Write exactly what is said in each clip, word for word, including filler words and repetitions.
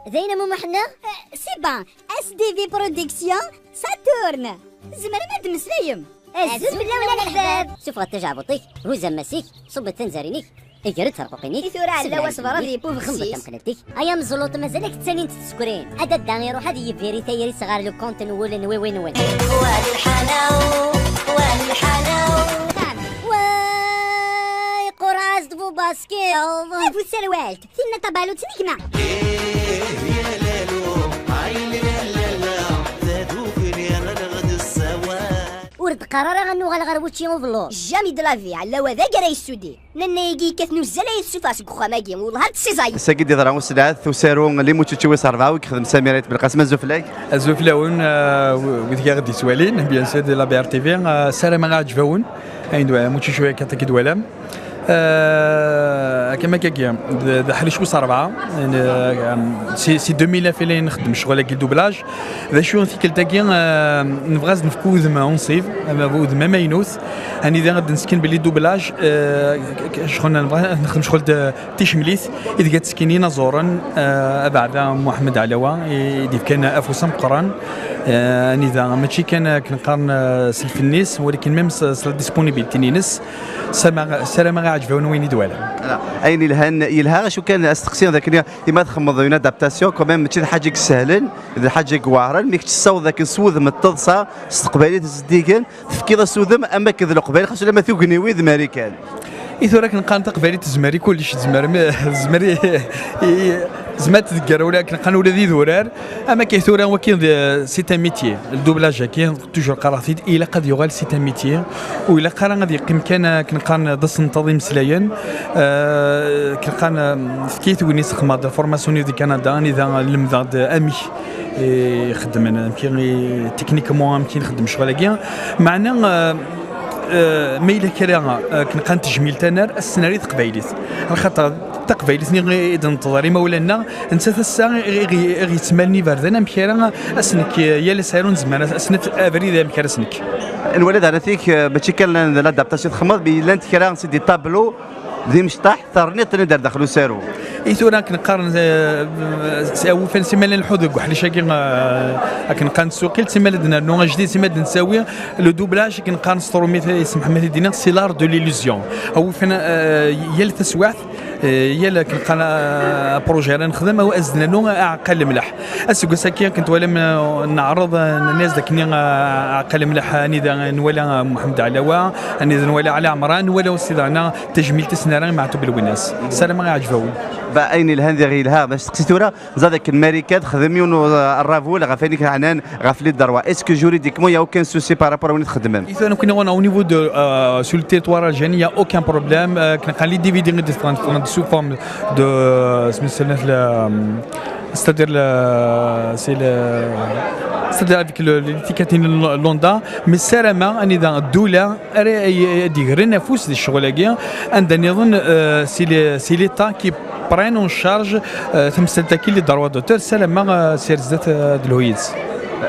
D ayen am umuḥ-nneɣ? C'est bon, S D V Production, Saturne. Tzemrem ad d-temmeslayem. Azul fell-awen a leḥbab. Sufɣet tajaɛbuṭ-ik, huzz ammas-ik, ṣubbet tanzarin-ik, ger-d tarquqin-ik. I tura ɛella wa ṣber ad yeww ubexsis. Xemmet tamqlabt-ik. Ay ameẓluṭ, mazal-ak ttanint tsekrin. A dadda iruḥ ad yibiri tayri-s ɣer le compte n wul n wiwi-nwen. Wa lḥala, wa lḥala. Way, qurɛa-s d bu basket. Bu tserwalt. Tinna tabalut n gma. Ur d-qqar ara ad nuɣal ɣer wučči ubelluḍ. Jamais de la vie, ɛella wa d agar yessudi. Nanna-agi yekkat nuzzal ay tessufeɣ seg uxxam-agi, wellah ar tessiẓay. Ass-agi d-yeḍra uselɛet usaru Limucucu wis rebɛa, wi yexdem Samir Ayt Belqasem, azul fell-ak. Azul fell-awen, uh, wid i aɣ-d-yettwalin, bien sûr, di la B R T V, uh, ssarameɣ iɛǧeb-awen. Ayen d-, Mucucu akka i d-twalam. Euh, akka ma kagi, d, d aḥric wis rebɛa. Euh, si, si deux mille neuf i la nxeddem ccɣel-agi n doublage. D acu tikkelt-agi, euh, nebɣa ad nefk udem unṣib, ama udem amaynut, anida ad d-nesken belli doublage, euh, k-, k-, ccɣel nebɣa ad nexdem ccɣel d ticemlit, ideg ad ttekkin inaẓuren, euh, abeɛda Muḥemmed Ɛlawa, i d-yefkan afus ameqqran, euh, anida mačči kan akken qqaren, euh, s lfenn-is, walakin même s, s la disponibilité-ines. Sama-, ssarameɣ iɛǧeb-awen wayen i d-twalam. Voilà. Ayen yelhan yelha, acu kan asteqsi d akken, ima txemmeḍ une adaptation, quand même, mačči d lḥaǧa i isehlen, d lḥaǧa i iweɛren, mi kečč tessawḍeḍ akken s wudem n teḍsa, s teqbaylit zeddigen, tefkiḍ-as udem am akken d leqbayel, xas ulamma tugniwin d Marikan. I tura akken qqaren taqbaylit tezmer i kullec, tezmer mi-, tezmer i, i, tezmer ad tdegger ula akken qqaren ula d idurar, am akka i tura waki d, c'est un métier, le doublage-agi. Toujours qqareɣ-t-id, ilaq ad yuɣal c'est un métier, ur ilaq ara ad yeqqim kan, eh, akken qqaren d asenṭaḍ imeslayen. Eh, akken qqaren, eh, tefka-yi tegnit xedmeɣ-d la formation di Canada, anida lemdeɣ-d amek i xeddmen, amek i, techniquement, amek i nxeddem ccɣel-agi. Meɛna, eh, eh, ma yella kra, eh, akken qqaren tejmilt anar, ad s-nerr i teqbaylit. Axaṭer taqbaylit-nni i d-neṭṭeḍ ar imawlan-nneɣ, nettat ass-a i, i, i ɣ-yettmalen iberdan, amek ara as-nekk yal asayru nezmer as-, as-naf abrid amek ara as-nekk. Nwala daɣen atik, eh, mačči kan llan d l'adaptation txedmeḍ, mi llant kra, c'est des tableaux, d imecṭaḥ, terniḍ-ten-id ar daxel usaru. I tura akken qqaren, eh, s-, awufan simmal ad nḥu deg uḥric-agi, eh, akken qqaren tsuqilt, simmal ad nernu ajdid, simmal ad nettawi le doublage, akken qqaren s trumit, eh, isemḥ ma t-id-iniɣ, c'est l'art de l'illusion. Awufan, eh, yal taswiɛt, Eh, yal akken qqaren, eh, apruji ara nexdem, aw, ad s-d-nernu aɛeqqa n lemleḥ. Aseggas-agi akken twalam, eh, neɛreḍ, eh, nerna-as-d akken, eh, aɛeqqa n lemleḥ, anida nwala, eh, Muḥemmed Ɛlawa, anida nwala Ɛli Ɛemran, nwala aussi daɣen tajmilt i s-nerra i Meɛtub Lwennas. Ssarameɣ iɛǧeb-awen. Ba, ayen yelhan diɣ yelha, ma steqsi tura, ẓad akken Marika texdem yiwen n, eh, ṛṛabul ɣef ayen i yeɛnan ɣef les droits. Est-ce que juridiquement, il y a aucun souci par rapport à win i txeddmem? I tura nekkni, au niveau de, euh, sur le territoire algérien, il y a aucun problème. Euh, akken qqaren les D V D i d-ffɣen, ffɣen sous forme de, euh, c'est-à-dire le, c'est-à-dire le, c'est-à-dire avec le, l'étiquette Londa, mais ssarameɣ anida ddula ara y-, ad d-igren afus di ccɣel-agi, anda nniḍen, euh, c'est le, c'est l'État qui prennent en charge, euh, tamsalt-agi, les droits d'auteur, ssarameɣ, euh, sir zdat, euh, d lhuyet.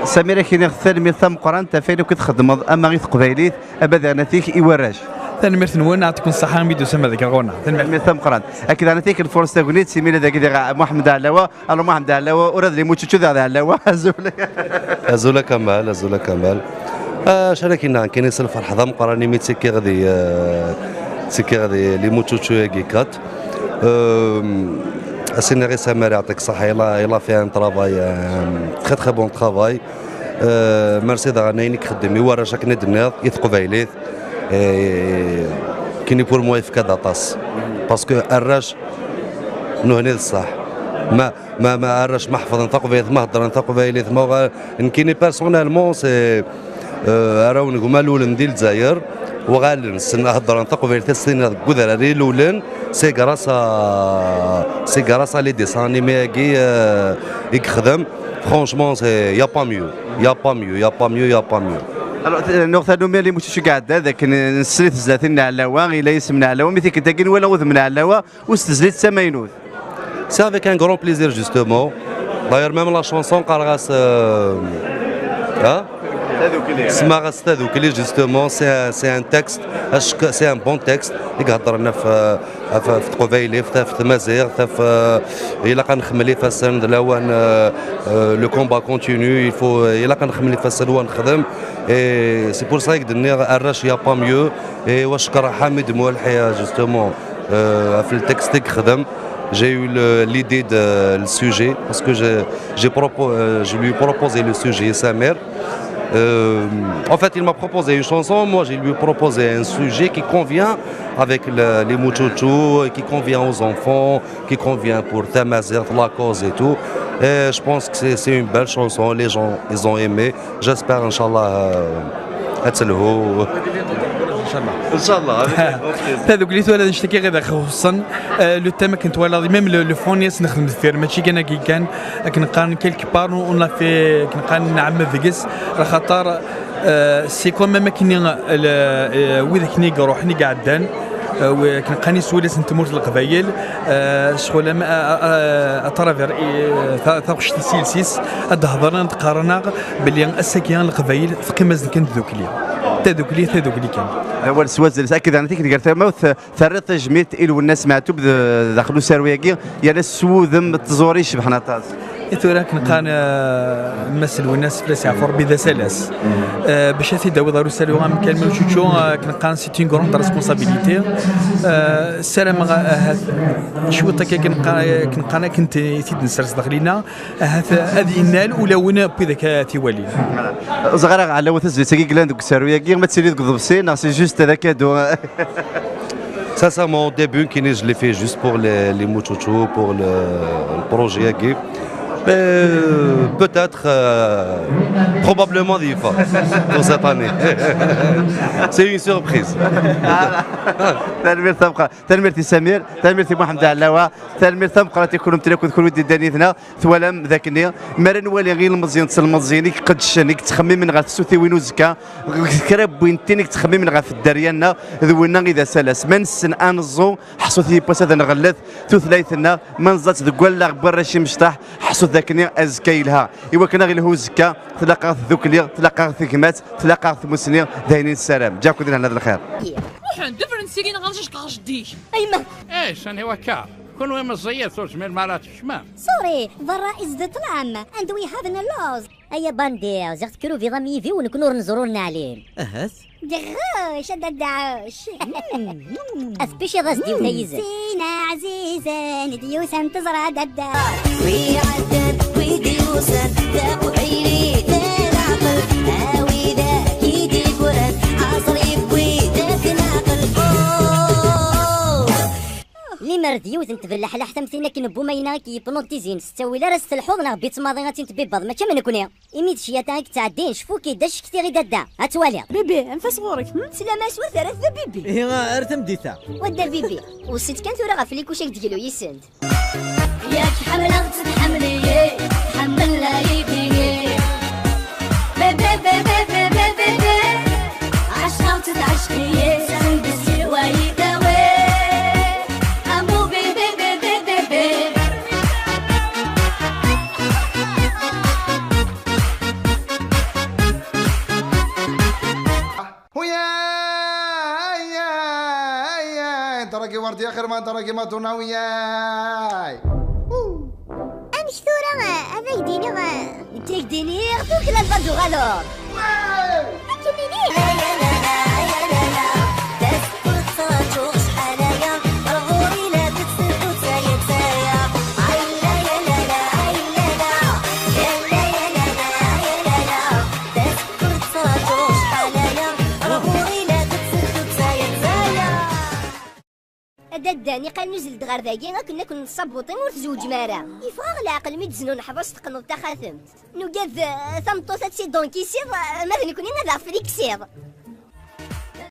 Samir, ad k-iniɣ tanemmirt tameqqrant ɣef wayen akk i txeddmeḍ, ama i teqbaylit, ama daɣen atik i warrac. Tanemmirt-nwen, ɛṭikum ṣṣeḥḥa imi d-tusam ad ɣer ɣur-neɣ. Tanemmirt. Tanemmirt tameqqrant. Akken daɣen atik nfurres tagnit, imi la dagi diɣ Muḥemmed Ɛlawa. Alors Muḥemmed Ɛlawa, ur ad limu čuču diɣ d Ɛlawa, azul. Azul a Kamal, azul a Kamal. Ah, acu ara k-iniɣ, nekkini s lferḥ d ameqqran imi ttekkiɣ di, eh, ttekkiɣ di Limucucu-agi quatre. Euh, Asiniɣ i Samir, yeɛṭik ṣṣeḥḥa, il a, il a fait un travail, un très très bon travail. Euh, merci daɣen ayen i ixeddem i warrac akken i d-tenniḍ, i teqbaylit. Eh, kini pour moi yefka-d aṭas. Parce que arrac nuhni d ṣṣeḥ. Ma, ma, ma arrac ma ḥefḍen taqbaylit, ma heddren taqbaylit, ma uɣal-, nekkini personnellement, c'est, euh, arraw n gma lulen di Lezzayer, uɣalen ssen heddren taqbaylit, as-tiniḍ deg udrar i lulen, c'est grâce à, c'est grâce à les dessins animés-agi, euh, i yexdem. Franchement, c'est, y a pas mieux. Y a pas mieux, y a pas mieux, y a pas mieux. Alors, t-, nuɣ tanumi Limucucu iɛedda, d akken nessen i tezlatin n Ɛlawa, yella yisem n Ɛlawa, mi tikkelt-agi nwala udem n Ɛlawa, u s tezlit d tamaynut. C'est avec un grand plaisir, justement. D'ailleurs, même la chanson, qqareɣ-as, euh, hein? Tadukli. Smaɣ-as Tadukli, justement, c'est un, c'est un texte, c'est un bon texte. I iheddren ɣef, ɣef, ɣef teqbaylit, ɣef tmaziɣt, ɣef, ilaq ad nxemmel ifassen d lawan, euh, euh, le combat continue, il faut, euh, ilaq ad nxemmel ifassen wa nexdem. Et c'est pour ça i d-nniɣ arrac, y a pas mieux. Et wa cekkreɣ Ḥamid Mualḥi, justement, euh, ɣef le texte i yexdem. J'ai eu le- l'idée de le sujet parce que je, j'ai propo- euh, je lui ai proposé le sujet, Samir. Euh, en fait, il m'a proposé une chanson, moi je lui ai proposé un sujet qui convient avec le- les muchachos, qui convient aux enfants, qui convient pour Tamazirt, la cause et tout. Et je pense que c'est c'est une belle chanson, les gens ils ont aimé. J'espère, Inch'Allah, euh, ad telhu. Inchallah. Tadukli tura d anect-agi i ɣ-ixuṣṣen. Euh, le thème akken twalaḍ, même le, le fond i as-nexdem deffir, mačči kan agi kan, akken qqaren quelque part, on l'a fait, akken qqaren nɛemmed deg-s, axaṭer, euh, c'est quand même akken i, le, euh, wid akken i iruḥen, i iɛeddan, euh, wi- akken qqaren iswiles n tmurt n Leqbayel, euh, ccɣel am, à, à, à travers, euh, ta- taɣect-is, iles-is, ad d-hedren, ad d-qqaren-aɣ belli ass-agi Leqbayel teqqim-asen kan tdukli. Tadukli, tadukli kan. Awal s wazal, akked ɛni tikkelt gar tamawt, terriḍ tajmilt i Lwennas Meɛtub d- daxel usaru-agi, yerna s wudem n tẓuri icebḥen aṭas. I tura akken qqaren, eh, Mass Lwennas fell-as yeɛfu Rebbi d asalas. Eh, bac ad t-id-tawiḍ ɣer usaru am Kalma Ucuccu, eh, akken qqaren c'est une grande responsabilité. Eh, ssarameɣ, eh, ahat cwiṭ akka akken qqar- akken qqaren akken t- t-id-nessers daxel-inna, ahat ad yennal ulawen n widak ad t-iwalin. Ẓriɣ ɛlawa tazlit-agi yellan deg usaru-agi, ma d tili deg uḍebsi, neɣ c'est juste d akadu? Sincèrement, au début, Kini, je l'ai fait juste pour les, les muchachos, pour le, le projet agi. Mais, euh, peut-être, euh, probablement, il faut pour cette année. C'est une surprise. Tanemmirt tameqqrant, tanemmirt i Samir, tanemmirt i Muḥemmed Ɛlawa, tanemmirt tameqqrant i kunwi akk d kunwi d-yeddan yid-neɣ. Twalam d akken mi ara nwali ilmeẓyen d telmeẓyin i iqeddcen, i yettxemmimen ɣef tsutiwin uzekka, kra n win tin i yettxemmimen ɣef dderya-nneɣ, d winna i d asalas. Ma nessen ad neẓẓu, ḥṣut yiwwas ad nɣellet tutlayt-nneɣ, ma neẓẓa-tt deg wallaɣ n warrac imecṭaḥ, ḥṣut d akken azekka yelha. I wakken ad ɣ-ilhu uzekka, tlaq-aɣ tdukli, tlaq-aɣ tegmat, tlaq-aɣ tmusni, d ayen i nessaram. Ǧǧaɣ-ken di lehna d lxir. Muḥend, d afrensi-agi neɣ ɣer jajek ɣer jeddik? Ayma. Eh, sani wakka? Kunwi meẓẓiyit, ur tezmirem ara ad tkecmem. Sorry, berra is the tlam, and we have a laws. Ay a bandi, ziɣ tekker ubiḍ am yibi u nekkni ur nẓer ur neɛlim. Ahat. Dɣuc, a dadda Ɛuc. Ad tpiciḍ-as-d yiwet a yizem. Sin ɛzizen, d yiwet am teẓra dadda. Wi iɛeddan, wi d-yusan, taqbaylit d leɛqel, a widak i d-yeggran, aẓri yewwi-d ad t-naqel. Oh! Limer d yiwet n tbellaḥlaḥt am tin akken n wumayna i k-yipnutisin, s ttawil ara s-telḥuḍ neɣ bitmaḍi ad tt-in-tbibbeḍ, mačči am nekni. Imi d ccyata i yettɛeddin, cfu-k-id acektiɣ i dadda. Ad twaliḍ. Bibi, anef-as ɣur-k, hm? Slam-as ur terra d Bibi. Ihi, ar tameddit-a. Wadda Bibi, weṣṣi-tt kan tura ɣef likuc ak-d-glu yis-sent. Yak ḥemmleɣ-tt tḥemmel-iyi, tḥemmel-iyi. Bibi, bibi, bibi, bibi, bibi. Ɛecqeɣ-tt tɛecq-iyi, send-s wa ydawi. Amu bibi, bibi, bibi. Huyay, huyay, daragi wardi axir ma daragi ma duna, huyay. Amek tura, ad ak-d-iniɣ, ad ak-d-iniɣ, tukla lbadu ɣalur. Akken ini. A dadda, niqal nuzzel-d ɣer dagi, akken, akken nessabuṭi ur tzewǧem ara. Yeffeɣ-aɣ leɛqel mi d-znuneḥḍ-as teqqneḍ taxatemt. Nugad, eh, tameṭṭut ad tt-id-unkisiḍ, eh, ma d nekni ad aɣ-friksiḍ.